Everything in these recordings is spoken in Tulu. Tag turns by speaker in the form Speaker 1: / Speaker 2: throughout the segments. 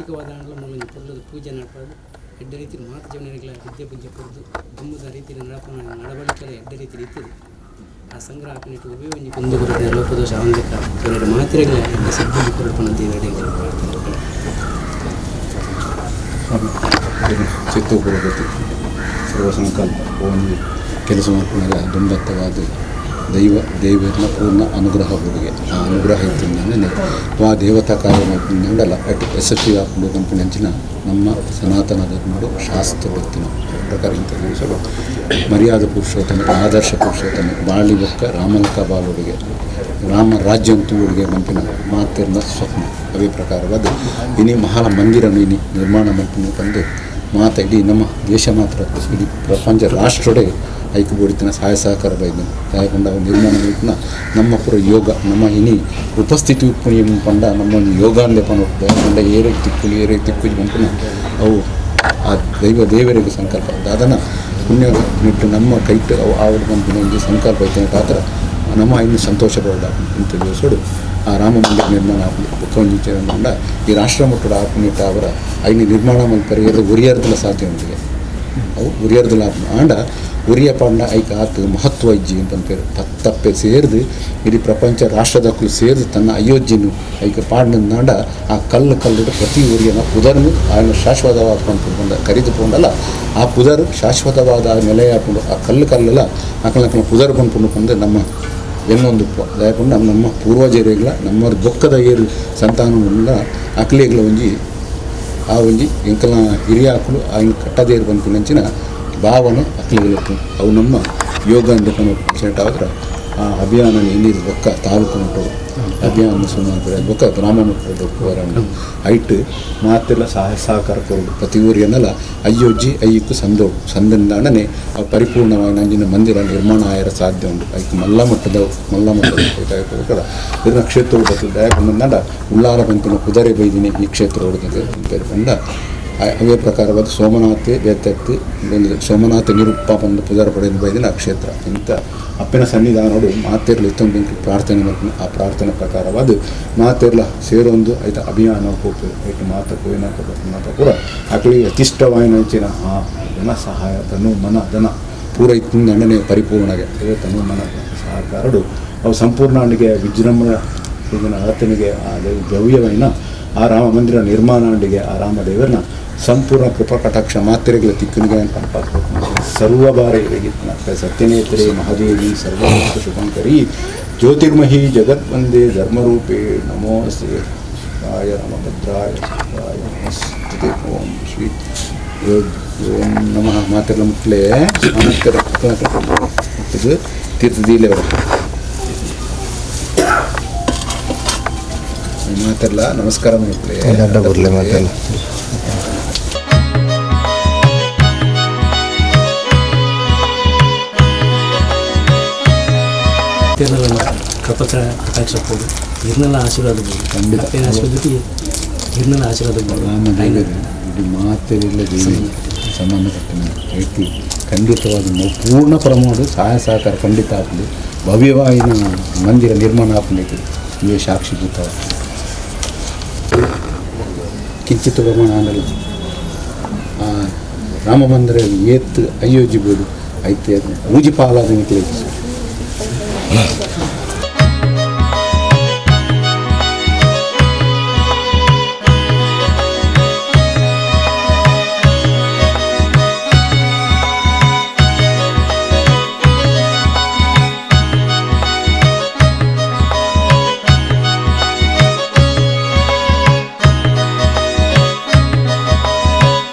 Speaker 1: ಆರ್ಥಿಕವಾದ ಮೂಲ ಪೊರ್ಲದ ಪೂಜೆ ನಡಪಾದು ಎಡ್ಡೆ ರೀತಿ ಮಾತು ಜವನರಿಗಳ ವಿದ್ಯೆ ಪೂಜೆ ಕೊರ್ದು ದುಂಬುದ ರೀತಿಯ ನಡಪನ ನಡವಳಿಕೆಲ ಎಡ್ಡೆ ರೀತಿ ಇತ್ತದು ಆ ಸಂಗ್ರಹ ಹಾಕಿನಿಟ್ಟು ಉಭಯ ಒಂಜಿ ಕುಂದು ಗುರುತಿನ ಲೋಪದೋಷ ಅವಂದಿಕ ಇವರ ಮಾತ್ರೆಗಳ ಎಡ್ಡೆ ಸಿಬ್ಬಂದಿ ಕೊರಡ್ಪಣಂತ
Speaker 2: ಚಿತ್ತ ಪುರೋಗತಿ ಸರ್ವ ಸಂಕಲ್ಪ ಒಂದು ಕೆಲಸ ಮಾಡ್ಕೊಂಡಾಗ ದುಂಬತ್ತವಾದ ದೈವ ದೇವರನ್ನ ಪೂರ್ಣ ಅನುಗ್ರಹ ಹುಡುಗೆ ಆ ಅನುಗ್ರಹ ಇತ್ತಿಂದಾನೆ ಆ ದೇವತಾ ಕಾರ್ಯ ಮಾಡ್ಕೊಂಡಲ್ಲ ಅಟ್ ಯಶಸ್ವಿ ಹಾಕೊಂಡು ಕಂಪನಿ ಅಂಚಿನ ನಮ್ಮ ಸನಾತನ ಧರ್ಮಡು ಶಾಸ್ತ್ರ ಗೊತ್ತಿನ ಪ್ರಕಾರ ಇಂಥ ದಿವಸಗಳು ಮರ್ಯಾದ ಪುರುಷೋತ್ತಮ ಆದರ್ಶ ಪುರುಷೋತ್ತಮ ಬಾಳಿ ಬೊಕ್ಕ ರಾಮಲ್ಕ ಬಾಲುಡಿಗೆ ರಾಮ ರಾಜ್ಯ ಹುಡುಗೆ ಮಂಪಿನ ಮಾತಿರ್ನ ಸ್ವಪ್ನ. ಅವೇ ಪ್ರಕಾರವಾದ ಇನಿ ಮಹಾಲ ಮಂದಿರನು ಇನಿ ನಿರ್ಮಾಣ ಮಲ್ಪಿನ ತಂದು ಮಾತ ಇಡೀ ನಮ್ಮ ದೇಶ ಮಾತ್ರ ಇಡೀ ಪ್ರಪಂಚ ರಾಷ್ಟ್ರಡೆ ಐಕ್ಯ ಬೋಡಿತನ ಸಹಾಯ ಸಹಕಾರ ಬೈದನು ದಾಯಕೊಂಡ ನಿರ್ಮಾಣ ಮಲ್ಪುನ ನಮ್ಮ ಪೂರ ಯೋಗ ನಮ್ಮ ಇನಿ ಉಪಸ್ಥಿತಿ ಉಪ್ಪುನಿ ಪಂಡ ನಮ್ಮ ಒಂದು ಯೋಗ ಅಂದೆ ಪನ ಪಂಡ ಏರೆ ತಿಕ್ಕುಲಿ ಏರೆ ತಿಕ್ಕುಜಿ ಪನ್ಪುನ ಅವು ಆ ದೈವ ದೇವರಿಗೆ ಸಂಕಲ್ಪ. ದಾದನ ಪುಣ್ಯ ನಿಟ್ಟು ನಮ್ಮ ಕೈಟ್ ಅವು ಆವಡು ಪನ್ಪಿನ ಒಂಜಿ ಸಂಕಲ್ಪ ಐತೆ ಆತರ ನಮ್ಮ ಇನ್ನು ಸಂತೋಷ ಪಡೋದು ಇಂಥ ದಿವಸಡು ಆ ರಾಮ ಮಂದಿರ ನಿರ್ಮಾಣ ಬೊಕ್ಕ ಒಂಜಿ ಪಂಡ ಈ ರಾಷ್ಟ್ರ ಮಟ್ಟದ ಆಪುನಿಟ್ಟ ಅವರ ಐನಿ ನಿರ್ಮಾಣ ಮಲ್ಪರೆ ಉರಿಯರ್ದಲ ಸಾಧ್ಯ ಉಂಡಿಗೆ ಅವು ಉರಿಯರ್ದಲ ಆಪುಂಡು ಆಂಡ ಉರಿಯ ಪಂಡ ಐಕ್ ಆತ್ ಮಹತ್ವ ಇಜ್ಜಿ ಅಂತ ತಪ್ಪೆ ಸೇರ್ದು ಇಡೀ ಪ್ರಪಂಚ ರಾಷ್ಟ್ರದಕ್ಕೂ ಸೇರ್ದು ತನ್ನ ಅಯೋಧ್ಯೆನು ಐಕ ಪಾಡ್ನಂದಾಂಡ ಆ ಕಲ್ಲು ಕಲ್ಲು ಪ್ರತಿ ಉರಿಯನ ಪುದರ್ನು ఆయన ಶಾಶ್ವತವಾದ ಪಂಡ ಕರಿದು ಪೋಂಡಲ ಆ ಪುದರ್ ಶಾಶ್ವತವಾದ ಆ ನೆಲೆಯಾಪುಂಡು ಆ ಕಲ್ಲು ಕಲ್ಲಲ್ಲ ಅಕಲ ಪುದರ್ ಪನ್ಪುಂಡು ಪಂದು ನಮ್ಮ ಎನ್ನೊಂದು ದಯಪಂಡ ನಮ್ಮ ಪೂರ್ವಜರಿಗಳ ನಮ್ಮ ಬೊಕ್ಕದ ಏರು ಸಂತಾನ ಅಕ್ಲೇಗ್ಲ ಒಂಜಿ ಆ ಒಂಜಿ ಎಂಕಲ್ನ ಹಿರಿಯಾಕುಲು ಆ ಕಟ್ಟದೇರು ಪನ್ಪಿನಂಚಿನ ಭಾವನೆ ಅಕ್ಲೆಗ್ ಅವು ನಮ್ಮ ಯೋಗ ಅಂದ ಆದ್ರೆ ಆ ಅಭಿಯಾನ ಇನ್ನಿದು ಬೊಕ್ಕ ತಾಲೂಕು ಮಟ್ಟಡು ಅಭಿಯಾನ ಸುಮಾರು ಬೊಕ್ಕ ಗ್ರಾಮ ಮಟ್ಟದ ವರಣ ಐಟ್ ಮಾತೆಲ್ಲ ಸಹಾಯ ಸಹಕಾರ ಕೊರಡು ಪ್ರತಿ ಊರಿಯನ್ನೆಲ್ಲ ಅಯ್ಯೋಜ್ಜಿ ಅಯ್ಯಕ್ಕೂ ಸಂದೋಡು ಸಂದಂದಾಣನೆ ಅವು ಪರಿಪೂರ್ಣವಾಗಿ ನಂಜಿನ ಮಂದಿರ ನಿರ್ಮಾಣ ಆಯರ ಸಾಧ್ಯ ಉಂಟು. ಐಕ್ ಮಲ್ಲ ಮಟ್ಟದ ಮಲ್ಲ ಮಟ್ಟದ ಇರ್ನ ಕ್ಷೇತ್ರ ಬರ್ತದೆ. ದಯಕೊಂಡ ಉಳ್ಳಾಲ ಬಂತಿನ ಕುದರೆ ಬೈದಿನಿ ಈ ಕ್ಷೇತ್ರ ಪಂಡ ಅವೇ ಪ್ರಕಾರವಾದ ಸೋಮನಾಥ್ ಬೇತತ್ತು ಸೋಮನಾಥ ನಿರುಪ್ಪ ಬಂದು ಪುದರ ಪಡೆದು ಬೈದಿನ ಆ ಕ್ಷೇತ್ರ. ಇಂಥ ಅಪ್ಪನ ಸನ್ನಿಧಾನೋಡು ಮಾತೆರ್ಲು ಇತ್ತೊಂದು ಪ್ರಾರ್ಥನೆ ಮಾಡ್ಕೊಂಡು ಆ ಪ್ರಾರ್ಥನೆ ಪ್ರಕಾರವಾದ ಮಾತೆರ್ಲ ಸೇರೊಂದು ಐತ ಅಭಿಯಾನ ಹೋಗ್ತದೆ. ಐಟು ಮಾತ ಕೋಯಿನ ಮಾತ ಪೂರ ಅಕಲಿ ಅತಿಷ್ಟವಾಯಿನ ಆ ಧನ ಸಹಾಯ ತನು ಮನ ಧನ ಪೂರ ಇತ್ತು ದಂಡನೆ ಪರಿಪೂರ್ಣಗೆ ಅದೇ ತನು ಮನ ಸಹಕಾರಡು ಅವು ಸಂಪೂರ್ಣ ವಿಜೃಂಭಣ ಇದನ್ನು ಆತನಿಗೆ ಆ ಭವ್ಯವಾಯಿನ ಆ ರಾಮ ಮಂದಿರ ನಿರ್ಮಾಣಾಂಡಿಗೆ ಆ ರಾಮದೇವರನ್ನ ಸಂಪೂರ್ಣ ಕೃಪಾ ಕಟಾಕ್ಷ ಮಾತ್ರೆಗಳ ತಿಕ್ಕನಿಗೆ ಸರ್ವ ಬಾರಿ ಸತ್ಯನೇತ್ರೆ ಮಹಾದೇವಿ ಸರ್ವ ಶುಭಂಕರಿ ಜ್ಯೋತಿರ್ಮಹಿ ಜಗದ್ವಂದೇ ಧರ್ಮರೂಪೇ ನಮೋಸ್ತೆ ರಾಯ ರಾಮಭದ್ರಾಯ ರಾಯ ನಮಸ್ತೆ. ಓಂ ಶ್ರೀ ಓಂ ನಮಃ. ಮಾತೆಲ್ಲ ಮುಟ್ಲೆ ಇದು ತೀರ್ಥದೀಲೆ ಮಾತೆಲ್ಲ ನಮಸ್ಕಾರ ಮುಟ್ಲೆ
Speaker 3: ಮಾತೆಲ್ಲ.
Speaker 1: ಕೃಪಾ ಕಟಾಕ್ಷ ಪೋಡು ಇರ್ನೆಲ್ಲ ಆಶೀರ್ವಾದ ಬೋಡು.
Speaker 2: ಖಂಡಿತ.
Speaker 1: ಅಪ್ಪನ ಆಶೀರ್ವಾದಕ್ಕೆ ಇರ್ನೆಲ್ಲ ಆಶೀರ್ವಾದ ಬೋಡು.
Speaker 2: ರಾಮದೇವರು ಇಡೀ ಮಾತೆಲ್ಲ ದೇವಿ ಸಂಬಂಧಪಟ್ಟ ರೈತು ಖಂಡಿತವಾದ ಪೂರ್ಣ ಪ್ರಮಾಣದ ಸಹಾಯ ಸಹಕಾರ ಖಂಡಿತ ಆಗ್ತದೆ. ಭವ್ಯವಾಯಿನ ಮಂದಿರ ನಿರ್ಮಾಣ ಆಗ್ತದೆ. ಇವೇ ಸಾಕ್ಷಿಭೂತ ಕಿಂಚಿತ್ ಪ್ರಮಾಣ ಆಗಲ್ಲ. ಆ ರಾಮ ಮಂದಿರ ಏತ್ ಅಯೋಧ್ಯೆ ಬೋಡು ಐತೆ ಮೂಜಿ ಪಾಲಾದ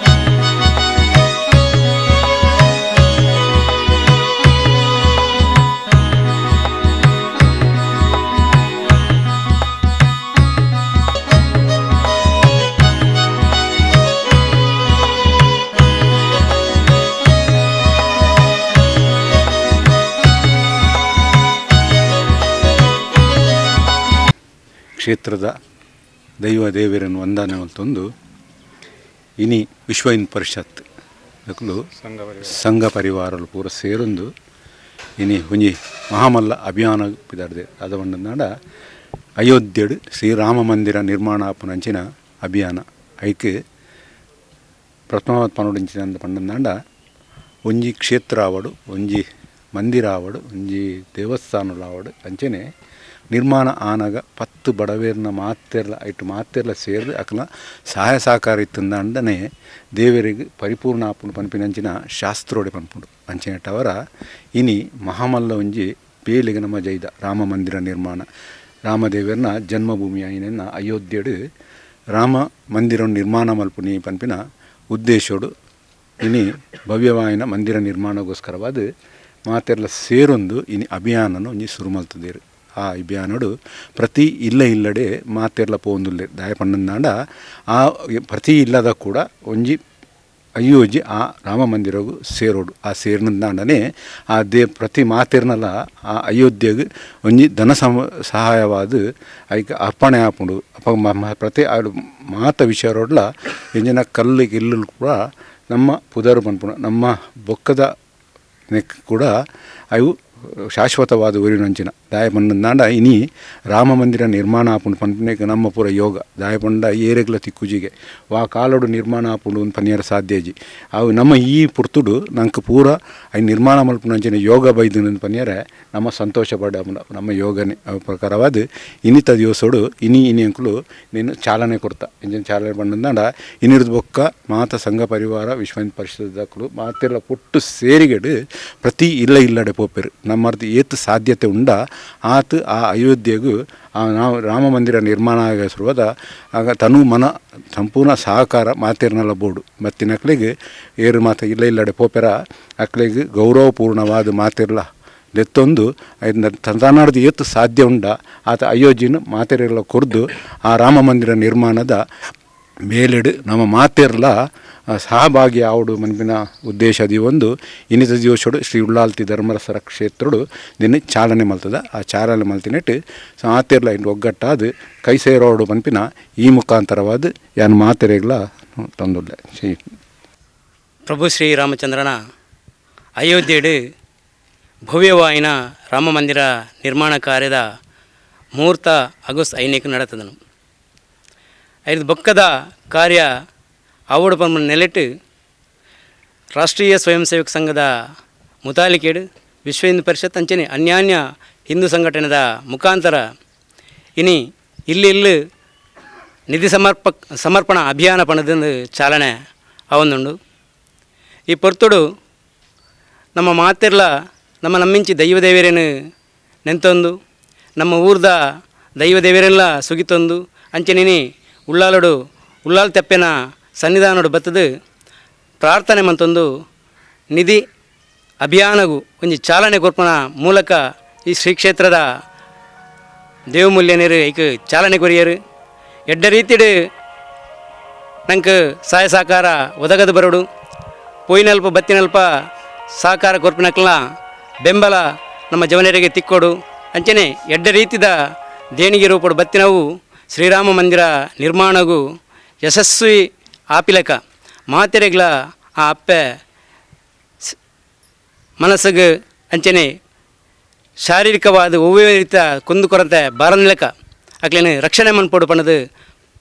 Speaker 2: ಕ್ಷೇತ್ರದ ದೈವ ದೇವರನ್ನು ವಂದನೆ ಮಲ್ತೊಂದು ಇನಿ ವಿಶ್ವ ಹಿಂದೂ ಪರಿಷತ್ ಅಕುಲು ಸಂಘ ಪರಿವಾರಲು ಪೂರ ಸೇರೊಂದು ಇನಿ ಒಂಜಿ ಮಹಾಮಲ್ಲ ಅಭಿಯಾನ ಪಿದಾಡ್ದೆ. ಅದ ಅಯೋಧ್ಯೆಡ್ ಶ್ರೀರಾಮ ಮಂದಿರ ನಿರ್ಮಾಣ ಆಪುನಂಚಿನ ಅಭಿಯಾನ. ಐಕ್ ಪ್ರಥಮ ಪನೊಡಿಂಚಿನ ಪಂಡಂದಾಂಡ ಒಂಜಿ ಕ್ಷೇತ್ರ ಆವಡು ಒಂಜಿ ಮಂದಿರ ಆವಡು ಒಂಜಿ ದೇವಸ್ಥಾನಲು ಆವಡು ಅಂಚನೆ ನಿರ್ಮಾಣ ಆನಾಗ 10 ಬಡವೇರ್ನ ಮಾತೆರ್ಲ ಐಟು ಮಾತೆರ್ಲ ಸೇರ್ದು ಅಕಲ ಸಹಾಯ ಸಹಕಾರ ಇತ್ತಂದಾಂಡನೆ ದೇವರಿಗೆ ಪರಿಪೂರ್ಣ ಆಪುಂಡು ಪನ್ಪಿನಂಚಿನ ಶಾಸ್ತ್ರೋಡೆ ಪನ್ಪುಂಡು. ಅಂಚನೆ ಟವರ ಇನಿ ಮಹಾಮಲ್ಲ ಒಂಜಿ ಬೇಲಿಗೆ ನಮ್ಮ ಜೈದ ರಾಮ ಮಂದಿರ ನಿರ್ಮಾಣ ರಾಮದೇವರ್ನ ಜನ್ಮಭೂಮಿ ಆಯಿನ ಅಯೋಧ್ಯೆಡು ರಾಮ ಮಂದಿರ ನಿರ್ಮಾಣ ಮಲ್ಪುನಿ ಪನ್ಪಿನ ಉದ್ದೇಶೋಡು ಇನಿ ಭವ್ಯವಾಯಿನ ಮಂದಿರ ನಿರ್ಮಾಣಗೋಸ್ಕರವಾದ ಮಾತೆರ್ಲ ಸೇರೊಂದು ಇನಿ ಅಭಿಯಾನನು ಒಂಜಿ ಶುರು ಮಲ್ತದೇರು. ಆ ಅಭಿಯಾನಡು ಪ್ರತಿ ಇಲ್ಲ ಇಲ್ಲಡೆ ಮಾತೆರ್ಲ ಪೋಂದುಲ್ಲೆ ದಾಯ ಪಂಡಂದಾಂಡ ಆ ಪ್ರತಿ ಇಲ್ಲದ ಕೂಡ ಒಂಜಿ ಅಯ್ಯೋಜಿ ಆ ರಾಮ ಮಂದಿರಗು ಸೇರೋಡು. ಆ ಸೇರಿನಂದಾಂಡನೆ ಆ ಪ್ರತಿ ಮಾತೆರ್ನಲ ಆ ಅಯೋಧ್ಯೆಗೆ ಒಂಜಿ ಧನ ಸಹಾಯವಾದ ಐಕ್ ಅರ್ಪಣೆ ಆಪುಂಡು. ಅಪ್ಪ ಪ್ರತಿ ಮಾತ ವಿಷಯರೋಡ್ಲ ಎಂಜಿನ ಕಲ್ಲು ಗಿಲ್ಲು ಕೂಡ ನಮ್ಮ ಪುದರು ಪನ್ಪುಂಡು ನಮ್ಮ ಬೊಕ್ಕದ ನೆಕ್ ಕೂಡ ಅವು ಶಾಶ್ವತವಾದ ಊರಿನಂಚಿನ ದಾಯ ಪಂಡಂದಾಂಡ ಇನಿ ರಾಮ ಮಂದಿರ ನಿರ್ಮಾಣ ಆಪುಂಡು ಪನ್ಪುನೇಕ ನಮ್ಮ ಪೂರ ಯೋಗ ದಾಯ ಪಂಡ ಏರೆಗ್ಲ ತಿಕ್ಕುಜಿಗೆ ವಾ ಕಾಲೋಡು ನಿರ್ಮಾಣ ಆಪುಂಡು ಒಂದು ಪನಿಯರ ಸಾಧ್ಯಜಿ ಅವು ನಮ್ಮ ಈ ಪುರ್ತುಡು ನಂಗೆ ಪೂರ I ನಿರ್ಮಾಣ ಮಲ್ಪುನಂಚಿನ ಯೋಗ ಬೈದು ಪನಿಯರೆ ನಮ್ಮ ಸಂತೋಷ ಪಡ ನಮ್ಮ ಯೋಗನೆ ಪ್ರಕಾರವಾದ ಇನ್ನಿತ ದಿವಸೋಡು ಇನಿ ಇನಿ ಅಂಕುಲು ನೀನು ಚಾಲನೆ ಕೊಡ್ತಾ ಇಂಜಿನ ಚಾಲನೆ ಪಂಡಂದಾಂಡ ಇನ್ನಿರ್ದು ಬೊಕ್ಕ ಮಾತ ಸಂಘ ಪರಿವಾರ ವಿಶ್ವ ಹಿಂದೂ ಪರಿಷತ್ ಮಾತೆಲ್ಲ ಪೊಟ್ಟು ಸೇರಿಗೆಡು ಪ್ರತಿ ಇಲ್ಲ ಇಲ್ಲಡೆ ಪೋಪೆರು ನಮ್ಮರ್ದು ಏತು ಸಾಧ್ಯತೆ ಉಂಡ ಆತು ಆ ಅಯೋಧ್ಯೆಗೂ ಆ ನಾವು ರಾಮ ಮಂದಿರ ನಿರ್ಮಾಣ ಆಗಿರುವಾಗ ಆಗ ತನು ಮನ ಸಂಪೂರ್ಣ ಸಹಕಾರ ಮಾತಿರ್ನಲ್ಲ ಬೋರ್ಡು ಮತ್ತಿನ ಅಕ್ಲೆಗ್ ಏರು ಮಾತ ಇಲ್ಲ ಇಲ್ಲಡೆ ಪೋಪೆರ ಅಕ್ಲೆಗ್ ಗೌರವಪೂರ್ಣವಾದ ಮಾತಿರ್ಲ ದೆತ್ತೊಂದು ತಂದಾನಾಡ್ದು ಏತು ಸಾಧ್ಯ ಉಂಡ ಆತ ಅಯೋಧ್ಯೆನು ಮಾತೆರೆಲ್ಲ ಕೊರ್ದು ಆ ರಾಮ ಮಂದಿರ ನಿರ್ಮಾಣದ ಮೇಲೆಡು ನಮ್ಮ ಮಾತೆರ್ಲ ಸಹಭಾಗಿ ಆವಡು ಮನ್ಪಿನ ಉದ್ದೇಶ ಒಂದು ಇನ್ನಿತ ದಿವಸಡು ಶ್ರೀ ಉಳ್ಳಾಲ್ತಿ ಧರ್ಮರಸರ ಕ್ಷೇತ್ರಡು ದಿನ ಚಾಲನೆ ಮಲ್ತದ. ಆ ಚಾಲನೆ ಮಲ್ತಿನೆಟ್ಟು ಮಾತೆರ್ಲ ಇಂದು ಒಗ್ಗಟ್ಟಾದ ಕೈ ಸೇರೋಡು ಮನ್ಪಿನ ಈ ಮುಖಾಂತರವಾದ ಯಾನ್ ಮಾತೆರೆಗ್ಲ ತಂದುಲ್ಲೆ. ಶ್ರೀ
Speaker 1: ಪ್ರಭು ಶ್ರೀರಾಮಚಂದ್ರನ ಅಯೋಧ್ಯೆಡು ಭವ್ಯವಾಯಿನ ರಾಮ ಮಂದಿರ ನಿರ್ಮಾಣ ಕಾರ್ಯದ ಮುಹೂರ್ತ ಆಗಸ್ಟ್ 5ಕ್ಕೆ ನಡೆತದನು. ಐದು ಬೊಕ್ಕದ ಕಾರ್ಯ ಆವಡು ಪಂಪನ ನೆಲೆಟ್ಟು ರಾಷ್ಟ್ರೀಯ ಸ್ವಯಂ ಸೇವಕ ಸಂಘದ ಮುತಾಲಿಕೇಡು ವಿಶ್ವ ಹಿಂದೂ ಪರಿಷತ್ ಅಂಚನೆ ಅನ್ಯಾನ್ಯ ಹಿಂದೂ ಸಂಘಟನೆದ ಮುಖಾಂತರ ಇನಿ ಇಲ್ಲಿ ಇಲ್ಲಿ ನಿಧಿ ಸಮರ್ಪಣಾ ಅಭಿಯಾನ ಪಣದಂದು ಚಾಲನೆ ಆವೊಂದುಂಡು. ಈ ಪೊರ್ತುಡು ನಮ್ಮ ಮಾತೆರ್ಲ ನಮ್ಮ ನಮ್ಮಿಂಚಿ ದೈವದೇವರೇನು ನೆಂತೊಂದು ನಮ್ಮ ಊರ್ದ ದೈವದೇವರೆಲ್ಲ ಸುಗಿತೊಂದು ಅಂಚೆನೇನೆ ಉಳ್ಳಾಲಡು ಉಳ್ಳಾಲ ತೆಪ್ಪೆನ ಸನ್ನಿಧಾನಡು ಬತ್ತದು ಪ್ರಾರ್ಥನೆ ಮಂತೊಂದು ನಿಧಿ ಅಭಿಯಾನಗು ಒಂಜಿ ಚಾಲನೆ ಕೊರ್ಪುನ ಮೂಲಕ ಈ ಶ್ರೀ ಕ್ಷೇತ್ರದ ದೇವಮೂಲ್ಯನೇರು ಐಕ್ ಚಾಲನೆ ಕೊರಿಯರು. ಎಡ್ಡ ರೀತಿಡು ನಂಗೆ ಸಹಾಯ ಸಹಕಾರ ಒದಗದು ಬರೋಡು ಪೋಯಿನಲ್ಪ ಬತ್ತಿನಲ್ಪ ಸಹಕಾರ ಕೊರ್ಪಿನಕ್ಲ ಬೆಂಬಲ ನಮ್ಮ ಜವನರಿಗೆ ತಿಕ್ಕೋಡು ಅಂಚನೆ ಎಡ್ಡ ರೀತಿದ ದೇಣಿಗೆ ರೂಪಡು ಬತ್ತಿನವು ಶ್ರೀರಾಮ ಮಂದಿರ ನಿರ್ಮಾಣಗೂ ಯಶಸ್ವಿ ಆಪಿಲಕ ಮಾತೆರೆಗ್ಲ ಆ ಅಪ್ಪೆ ಮನಸ್ಸಿಗೆ ಅಂಚನೆ ಶಾರೀರಿಕವಾದ ಒವ್ವೇ ರೀತಿಯ ಕುಂದುಕೊರತೆ ಬಾರನಿಲಕ ಅಕ್ಲೇನು ರಕ್ಷಣೆ ಮನ್ಪೋಡು ಪಣದು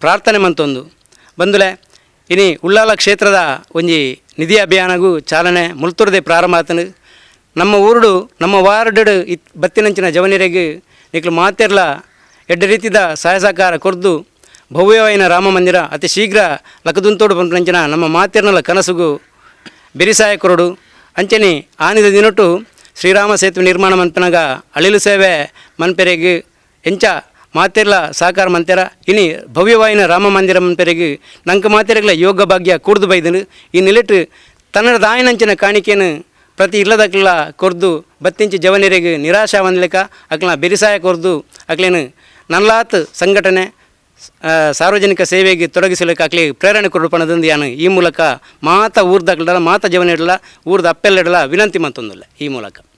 Speaker 1: ಪ್ರಾರ್ಥನೆ ಮಂತೊಂದು ಬಂದುಲೆ ಇನಿ ಉಳ್ಳಾಲ ಕ್ಷೇತ್ರದ ಒಂಜಿ ನಿಧಿ ಅಭಿಯಾನಗೂ ಚಾಲನೆ ಮುಲ್ತುರದೆ ಪ್ರಾರಂಭ ಆತನು. ನಮ್ಮ ಊರುಡು ನಮ್ಮ ವಾರ್ಡ್ ಇತ್ ಬತ್ತಿನಂಚಿನ ಜವನಿರೆಗ್ ನಿಕ್ಲು ಮಾತೆರ್ಲ ಎಡ್ಡ ರೀತಿದ ಸಹಾಯ ಸಹಕಾರ ಕೊರ್ದು ಭವ್ಯವಾಯಿನ ರಾಮ ಮಂದಿರ ಅತಿ ಶೀಘ್ರ ಲಕದುಂತೋಡು ಪಂಪಿನಂಚಿನ ನಮ್ಮ ಮಾತೆರ್ನಲ ಕನಸುಗು ಬೆರಿಸಾಯ ಕೊರಡು ಅಂಚನೆ ಆನಿದ ದಿನೊಟ್ಟು ಶ್ರೀರಾಮ ಸೇತುವೆ ನಿರ್ಮಾಣ ಮನ್ಪನಗ ಅಳಿಲು ಸೇವೆ ಮನ್ಪೆರೆಗ್ ಎಂಚ ಮಾತೆರ್ಲ ಸಹಕಾರ ಮಂತೆರ ಇನಿ ಭವ್ಯವಾಯಿನ ರಾಮ ಮಂದಿರ ಮನ್ಪೆರೆಗ್ ನಂಕ ಮಾತೆರೆಗ್ಲ ಯೋಗ ಭಾಗ್ಯ ಕೂಡ್ದು ಬೈದನು. ಈ ನಿಲೆಟ್ಟು ತನ್ನಡ ದಾಯನಂಚಿನ ಕಾಣಿಕೆಯನ್ನು ಪ್ರತಿ ಇಲ್ಲದಕ್ಲ ಕೊರ್ದು ಬತ್ತಿಂಚಿ ಜವನಿರೆಗ್ ನಿರಾಶೆ ವಂದ್ಲೆಕ ಅಕ್ಲ ಬೆರಿಸಾಯ ಕೊರ್ದು ಅಕ್ಲೇನು ನಲ್ಲಾತ್ ಸಂಘಟನೆ ಸಾರ್ವಜನಿಕ ಸೇವೆಗೆ ತೊಡಗಿಸಲಿಕ್ಕೆ ಅಕ್ಲಿ ಪ್ರೇರಣೆ ಕೊಡು ಪಣದಂದು ಯಾನು ಈ ಮೂಲಕ ಮಾತ ಊರ್ದಕ್ಲಡ ಮಾತ ಜವನಿಡಲ ಊರ್ದ ಅಪ್ಪೆಲ್ಲಡಲ ವಿನಂತಿ ಮಂತೊಂದುಲ್ಲ ಈ ಮೂಲಕ.